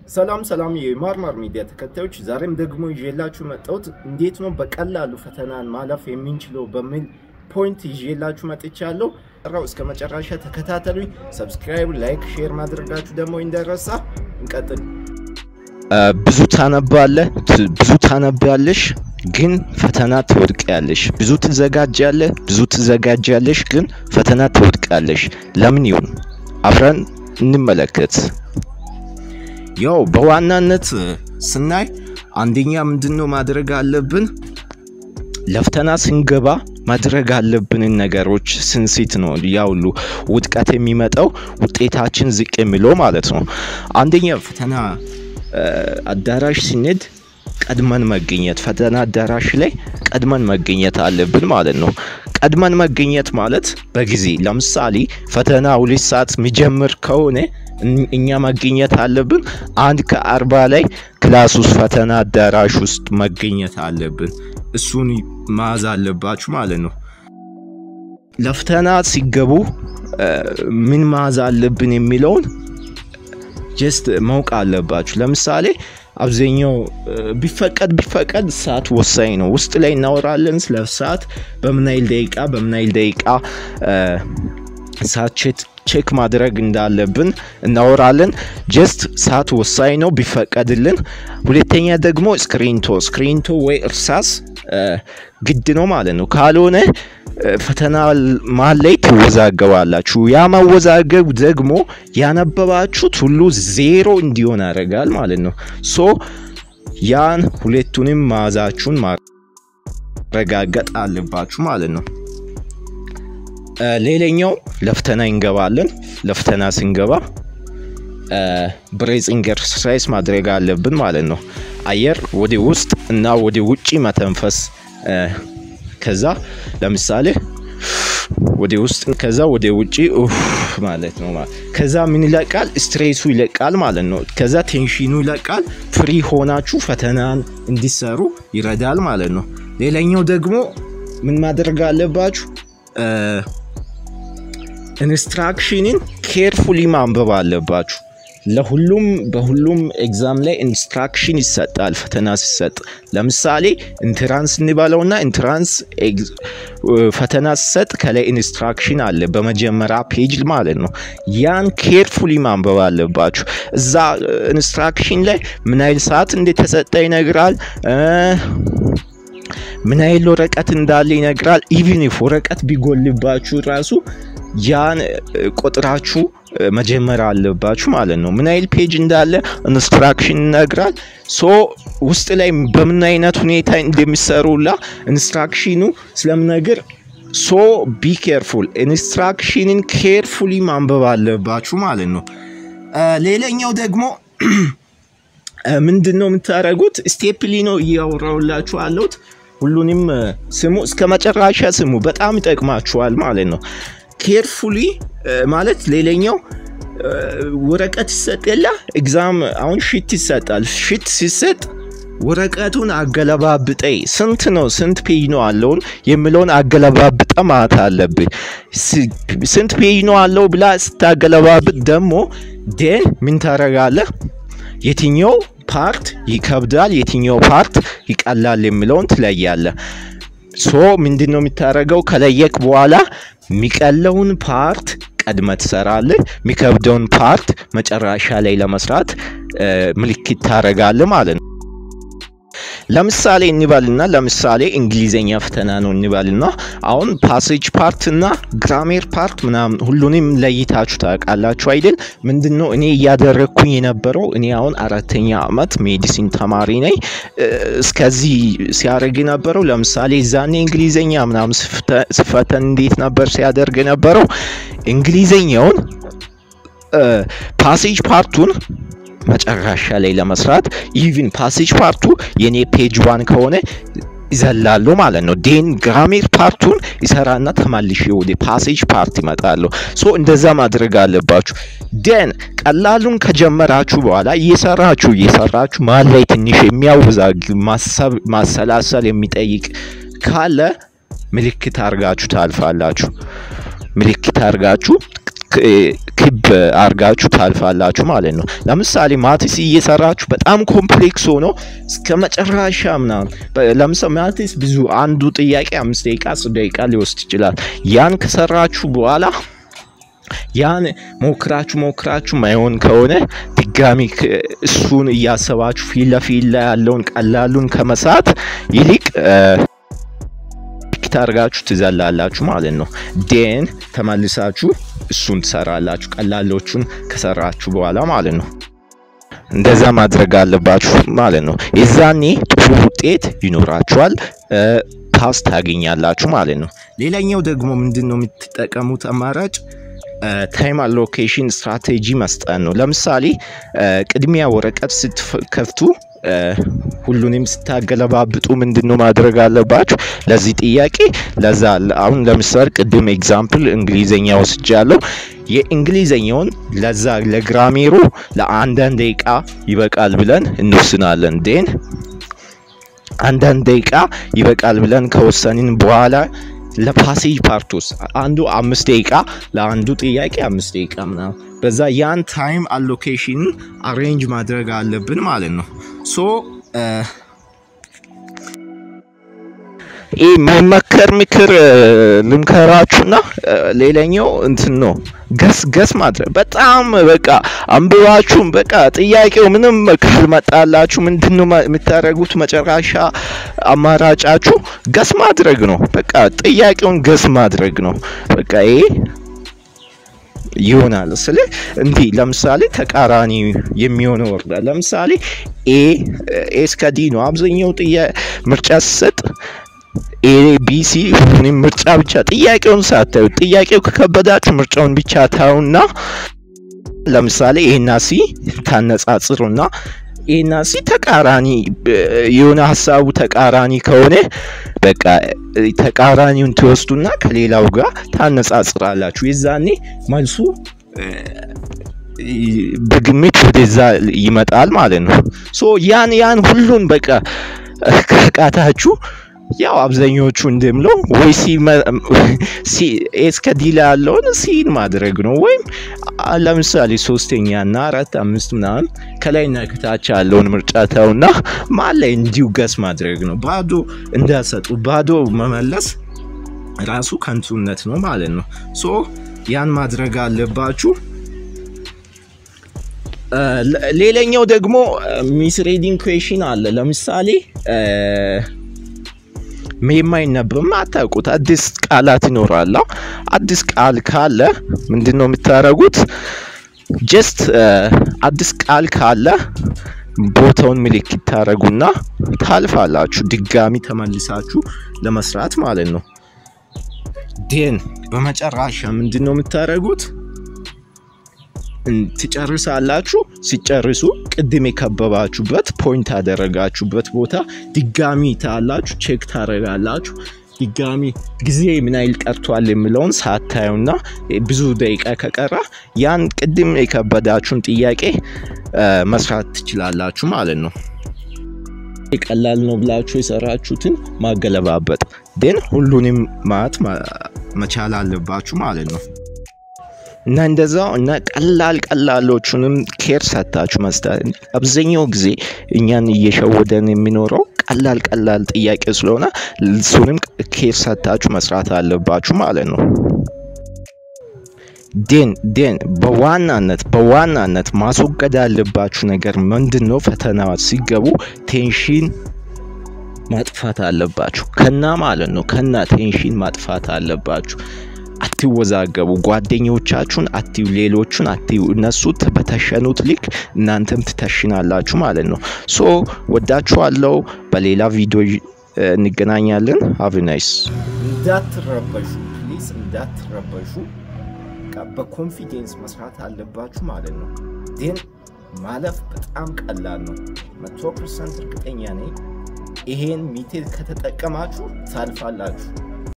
ሰላም ሰላም የማርማር ሚዲያ ተከታዮች፣ ዛሬም ደግሞ ይዤላችሁ መጣሁት እንዴት ነው በቀላሉ ፈተናን ማለፍ የምንችለው በሚል point ይዤላችሁ መጥቻለሁ። ራው እስከ መጨረሻ ተከታተሉኝ። Subscribe፣ like፣ share ማድረጋችሁ ደግሞ እንዳይረሳ። እንቀጥል። ብዙ ታነባለህ፣ ብዙ ታነቢያለሽ፣ ግን ፈተና ትወድቂያለሽ። ብዙ ትዘጋጃለህ፣ ብዙ ትዘጋጃለሽ፣ ግን ፈተና ትወድቂያለሽ። ለምን ይሁን? አብረን እንመለከት። ያው በዋናነት ስናይ አንደኛ ምንድነው ማድረግ አለብን? ለፈተና ስንገባ ማድረግ አለብንን ነገሮች ስንስት ነው ያ ሁሉ ውድቀት የሚመጣው፣ ውጤታችን ዝቅ የሚለው ማለት ነው። አንደኛ ፈተና አዳራሽ ስንሄድ ቀድመን መገኘት፣ ፈተና አዳራሽ ላይ ቀድመን መገኘት አለብን ማለት ነው። ቀድመን መገኘት ማለት በጊዜ፣ ለምሳሌ ፈተና 2 ሰዓት የሚጀምር ከሆነ እኛ መገኘት አለብን 1:40 ላይ class ውስጥ፣ ፈተና አዳራሽ ውስጥ መገኘት አለብን። እሱን መያዝ አለባችሁ ማለት ነው። ለፈተና ሲገቡ ምን መያዝ አለብን የሚለውን just ማወቅ አለባችሁ። ለምሳሌ አብዛኛው ቢፈቀድ ሰዓት ወሳኝ ነው። ውስጥ ላይ እናወራለን ስለ ሰዓት፣ በምን ያህል ደቂቃ ሰዓት check ማድረግ እንዳለብን እናወራለን። Just ሰዓት ወሳኝ ነው ቢፈቀድልን። ሁለተኛ ደግሞ ስክሪንቶ ወይ እርሳስ ግድ ነው ማለት ነው። ካልሆነ ፈተና መሀል ላይ ትወዛገባላችሁ። ያ መወዛገብ ደግሞ ያነበባችሁት ሁሉ ዜሮ እንዲሆን ያደርጋል ማለት ነው። So ያን ሁለቱንም መያዛችሁን ማረጋገጥ አለባችሁ ማለት ነው። ሌላኛው ለፈተና እንገባለን። ለፈተና ስንገባ breathing exercise ማድረግ አለብን ማለት ነው። አየር ወደ ውስጥ እና ወደ ውጪ መተንፈስ፣ ከዛ ለምሳሌ ወደ ውስጥ ከዛ ወደ ውጪ ኡፍ ማለት ነው። ከዛ ምን ይለቃል? Stress ኡ ይለቃል ማለት ነው። ከዛ tension ኑ ይለቃል። Free ሆናችሁ ፈተናን እንዲሰሩ ይረዳል ማለት ነው። ሌላኛው ደግሞ ምን ማድረግ አለባችሁ? Instruction ን carefully ማንበብ አለባችሁ። ለሁሉም በሁሉም exam ላይ instruction ይሰጣል ፈተና ሲሰጥ። ለምሳሌ entrance እንበለውና entrance ፈተና ሲሰጥ ከላይ instruction አለ በመጀመሪያ page ማለት ነው። ያን carefully ማንበብ አለባችሁ። እዛ instruction ላይ ምን ያህል ሰዓት እንደተሰጠ ይነግራል። ምን ያህል ወረቀት እንዳለ ይነግራል። Even if ወረቀት ቢጎልባችሁ ራሱ ያን ቆጥራችሁ መጀመር አለባችሁ ማለት ነው። ምን ያህል page እንዳለ instruction ይነግራል። So ውስጥ ላይ በምን አይነት ሁኔታ እንደሚሰሩላ instruction ኑ ስለምነግር so be careful፣ instruction ን carefully ማንበብ አለባችሁ ማለት ነው። ሌላኛው ደግሞ ምንድን ነው የምታደርጉት? Steply ነው እያወራሁላችሁ አለሁት። ሁሉንም ስሙ፣ እስከ መጨረሻ ስሙ፣ በጣም ይጠቅማችኋል ማለት ነው። Carefully ማለት ሌላኛው ወረቀት ይሰጥ የለ፣ exam አሁን sheet ይሰጣል። Sheet ሲሰጥ ወረቀቱን አገለባብጠ ስንት ነው፣ ስንት page ነው አለውን የሚለውን አገለባብጠ ማለት አለብህ። ስንት page ነው አለው ብላ ስታገለባብጥ ደግሞ then ምን ታደርጋለህ? የትኛው part ይከብዳል፣ የትኛው part ይቀላል የሚለውን ትለያለህ። So ምንድን ነው የምታደርገው? ከለየክ በኋላ የሚቀለውን part ቀድመህ ትሰራለህ። የሚከብደውን part መጨረሻ ላይ ለመስራት ምልክት ታደርጋለህ ማለት ነው። ለምሳሌ እንበልና፣ ለምሳሌ እንግሊዘኛ ፈተና ነው እንበልና አሁን passage part እና grammar part ምናምን ሁሉንም ለይታችሁ ታውቃላችሁ አይደል? ምንድነው እኔ እያደረግኩኝ የነበረው? እኔ አሁን አራተኛ ዓመት medicine ተማሪ ነኝ። እስከዚህ ሲያደርግ የነበረው፣ ለምሳሌ ዛኔ እንግሊዘኛ ምናምን ስፈተን እንዴት ነበር ሲያደርግ የነበረው? እንግሊዘኛውን passage part ኡን መጨረሻ ላይ ለመስራት፣ even passage part ኡ የኔ page 1 ከሆነ ይዘላሉ ማለት ነው። Then grammar part ኡን ይሰራና ተመልሼ ወደ passage part ይመጣለሁ። So እንደዛ ማድረግ አለባችሁ። Then ቀላሉን ከጀመራችሁ በኋላ እየሰራችሁ እየሰራችሁ መሀል ላይ ትንሽ የሚያወዛግብ፣ ማሰብ ማሰላሰል የሚጠይቅ ካለ ምልክት አድርጋችሁ ታልፋላችሁ። ምልክት አድርጋችሁ ክብ አርጋችሁ ታልፋላችሁ ማለት ነው። ለምሳሌ maths እየሰራችሁ በጣም complex ሆኖ እስከ መጨረሻ ምናምን፣ ለምሳሌ maths ብዙ አንዱ ጥያቄ 5 ደቂቃ 10 ደቂቃ ሊወስድ ይችላል። ያን ከሰራችሁ በኋላ ያን ሞክራችሁ ሞክራችሁ ማይሆን ከሆነ ድጋሚ እሱን እያሰባችሁ ፊት ለፊት ላይ ያለውን ቀላሉን ከመሳት ይልቅ አድርጋችሁ ትዘላላችሁ ማለት ነው። Then ተመልሳችሁ እሱን ትሰራላችሁ ቀላሎቹን ከሰራችሁ በኋላ ማለት ነው። እንደዛ ማድረግ አለባችሁ ማለት ነው። የዛኔ ጥሩ ውጤት ይኖራችኋል፣ pass ታገኛላችሁ ማለት ነው። ሌላኛው ደግሞ ምንድን ነው የምትጠቀሙት አማራጭ? Time allocation strategy መስጠት ነው። ለምሳሌ ቅድሚያ ወረቀት ስትከፍቱ ሁሉንም ስታገለባብጡ ምንድን ነው ማድረግ አለባችሁ? ለዚህ ጥያቄ ለዛ አሁን ለምሳሌ ቅድም example እንግሊዘኛ ወስጃለሁ። የእንግሊዘኛውን ለዛ ለ grammar ኡ ለአንዳንድ ደቂቃ ይበቃል ብለን እንወስናለን። Then አንዳንድ ደቂቃ ይበቃል ብለን ከወሰንን በኋላ ለ passage part ኡስ አንዱ 5 ደቂቃ፣ ለአንዱ ጥያቄ 5 ደቂቃ ምናምን በዛ ያን time allocation arrange ማድረግ አለብን ማለት ነው። So ይህ የማይመከር ምክር ልምከራችሁና ሌላኛው እንትን ነው፣ guess guess ማድረግ። በጣም በቃ አንብባችሁም በቃ ጥያቄው ምንም ካልመጣላችሁ ምንድን ነው የምታደርጉት? መጨረሻ አማራጫችሁ guess ማድረግ ነው። በቃ ጥያቄውን guess ማድረግ ነው። በቃ ይሄ ይሆናል ስለ እንዲህ ለምሳሌ ተቃራኒ የሚሆነው word ለምሳሌ A እስከ D ነው አብዛኛው ጥያቄ ምርጫ ሲሰጥ A፣ B፣ C ሁሉንም ምርጫ ብቻ ጥያቄውን ሳታዩ፣ ጥያቄው ከከበዳችሁ ምርጫውን ብቻ ታዩና ለምሳሌ A ና C ታነጻጽሩና A ና C ተቃራኒ የሆነ ሀሳቡ ተቃራኒ ከሆነ በቃ ተቃራኒውን ትወስዱና ከሌላው ጋር ታነጻጽራላችሁ። የዛኔ መልሱ በግምት ወደዛ ይመጣል ማለት ነው። So ያን ሁሉን በቃ ካቃታችሁ ያው አብዛኞቹ እንደምለው ወይ C እስከ D ላይ ያለውን C ን ማድረግ ነው። ወይም ለምሳሌ ሶስተኛ እና አራት አምስት ምናምን ከላይና ከታች ያለውን ምርጫ ተውና መሀል ላይ እንዲሁ guess ማድረግ ነው። ባዶ እንዳሰጡ ባዶ መመለስ ራሱ ከንቱነት ነው ማለት ነው። So ያን ማድረግ አለባችሁ። ሌላኛው ደግሞ misreading question አለ። ለምሳሌ የማይነበብ የማታውቁት አዲስ ቃላት ይኖራል። አዲስ ቃል ካለ ምንድን ነው የምታደርጉት? Just አዲስ ቃል ካለ ቦታውን ምልክት ታደርጉና ታልፋላችሁ። ድጋሚ ተመልሳችሁ ለመስራት ማለት ነው። Then በመጨረሻ ምንድን ነው የምታደርጉት? ትጨርሳላችሁ። ሲጨርሱ ቅድም የከበባችሁበት point ያደረጋችሁበት ቦታ ድጋሚ ታያላችሁ፣ check ታደርጋላችሁ። ድጋሚ ጊዜ ምን ያህል ቀርቷል የሚለውን ሳታዩና ብዙ ደቂቃ ከቀራ ያን ቅድም የከበዳችሁን ጥያቄ መስራት ትችላላችሁ ማለት ነው። ቀላል ነው ብላችሁ የሰራችሁትን ማገለባበጥ then ሁሉንም ማየት መቻል አለባችሁ ማለት ነው። እና እንደዛው እና ቀላል ቀላሎቹንም care ሰጥታችሁ መስጠት። አብዛኛው ጊዜ እኛን እየሸወደን የሚኖረው ቀላል ቀላል ጥያቄ ስለሆነ እሱንም care ሰጥታችሁ መስራት አለባችሁ ማለት ነው። Then በዋናነት ማስወገድ ያለባችሁ ነገር ምንድን ነው? ፈተና ሲገቡ tension ማጥፋት አለባችሁ። ከና ማለት ነው። ከና tension ማጥፋት አለባችሁ። አትወዛገቡ። ጓደኞቻችሁን አትዩ፣ ሌሎቹን አትዩ። እነሱ በተሸኑት ልክ እናንተም ትተሽናላችሁ ማለት ነው። So ወዳችኋለሁ። በሌላ ቪዲዮ እንገናኛለን። Have nice እንዳትረበሹ፣ please እንዳትረበሹ። በ confidence መስራት አለባችሁ ማለት ነው። Then ማለፍ በጣም ቀላል ነው። 100% እርግጠኛ ነኝ። ይሄን method ከተጠቀማችሁ ታልፋላችሁ።